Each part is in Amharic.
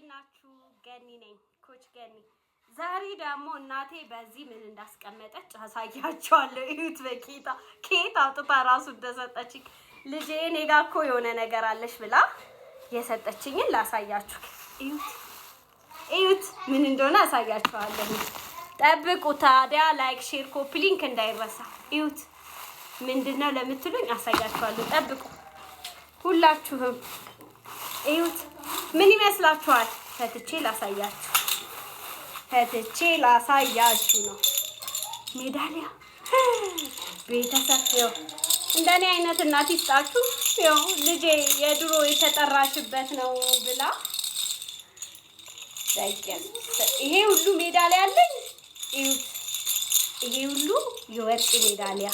እንዴት ናችሁ? ገኒ ነኝ፣ coach ገኒ። ዛሬ ደግሞ እናቴ በዚህ ምን እንዳስቀመጠች አሳያችኋለሁ። እዩት፣ በጌታ ከየት አውጥታ ራሱ እንደሰጠችኝ። ልጄ እኔ ጋ እኮ የሆነ ነገር አለሽ ብላ የሰጠችኝን ላሳያችሁ። እዩት፣ እዩት፣ ምን እንደሆነ አሳያችኋለሁ። ጠብቁ ታዲያ፣ like፣ share፣ copy link እንዳይረሳ። እዩት፣ ምንድን ነው ለምትሉኝ አሳያችኋለሁ። ጠብቁ ሁላችሁም እዩት። ምን ይመስላችኋል? ፈትቼ ላሳያችሁ፣ ፈትቼ ላሳያችሁ ነው። ሜዳሊያ ቤተሰብ፣ ይኸው እንደኔ አይነት እናት ይስጣችሁ። ይኸው ልጄ የድሮ የተጠራሽበት ነው ብላ። ይሄ ሁሉ ሜዳሊያ አለኝ። እዩት፣ ይሄ ሁሉ የወርቅ ሜዳሊያ።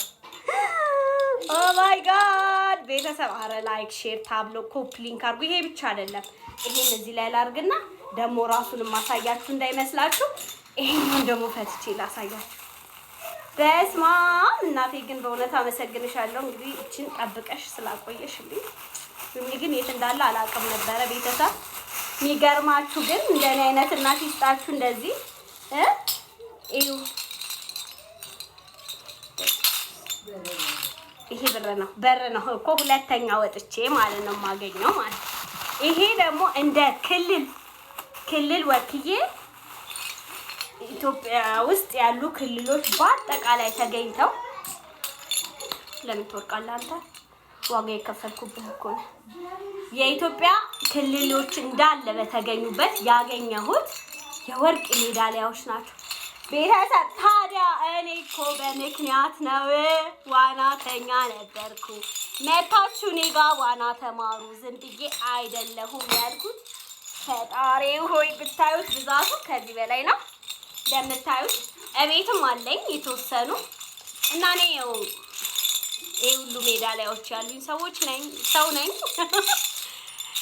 Oh my God ቤተሰብ፣ አረ like፣ share፣ tap copy link አድርጉ። ይሄ ብቻ አይደለም። ይሄን እዚህ ላይ ላርግና ደግሞ ራሱን ማሳያችሁ እንዳይመስላችሁ ይሄንን ደግሞ ፈትቼ ላሳያችሁ። በስማም እናቴ ግን በእውነት አመሰግንሻለሁ። እንግዲህ እችን ጠብቀሽ ስላቆየሽልኝ። እኔ ግን የት እንዳለ አላውቅም ነበረ። ቤተሰብ፣ የሚገርማችሁ ግን እንደኔ አይነት እናት ይስጣችሁ። እንደዚህ እዩ። ይሄ ብር ነው፣ በር ነው እኮ፣ ሁለተኛ ወጥቼ ማለት ነው የማገኘው ማለት። ይሄ ደግሞ እንደ ክልል ክልል ወክዬ ኢትዮጵያ ውስጥ ያሉ ክልሎች በአጠቃላይ ተገኝተው። ለምን ትወርቃለህ አንተ? ዋጋ የከፈልኩብህ እኮ ነው። የኢትዮጵያ ክልሎች እንዳለ በተገኙበት ያገኘሁት የወርቅ ሜዳሊያዎች ናቸው። ቤተሰብ፣ ታዲያ እኔ እኮ በምክንያት ነው ዋናተኛ ነበርኩ። መታችሁ እኔ ጋ ዋና ተማሩ። ዝም ብዬ አይደለሁም ያልኩት። ፈጣሪ ሆይ፣ ብታዩት ብዛቱ ከዚህ በላይ ነው። እንደምታዩት እቤትም አለኝ የተወሰኑ እና እኔ ያው ይሄ ሁሉ ሜዳሊያዎች ያሉኝ ሰዎች ነኝ፣ ሰው ነኝ።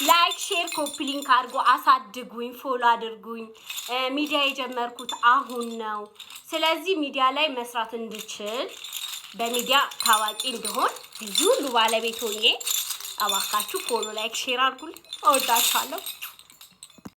Like፣ share፣ copy link አድርጎ አሳድጉኝ፣ follow አድርጉኝ። ሚዲያ የጀመርኩት አሁን ነው። ስለዚህ ሚዲያ ላይ መስራት እንድችል፣ በሚዲያ ታዋቂ እንድሆን፣ ብዙ ሁሉ ባለቤት ሆኜ እባካችሁ follow፣ like፣ share አድርጉልኝ። እወዳችኋለሁ።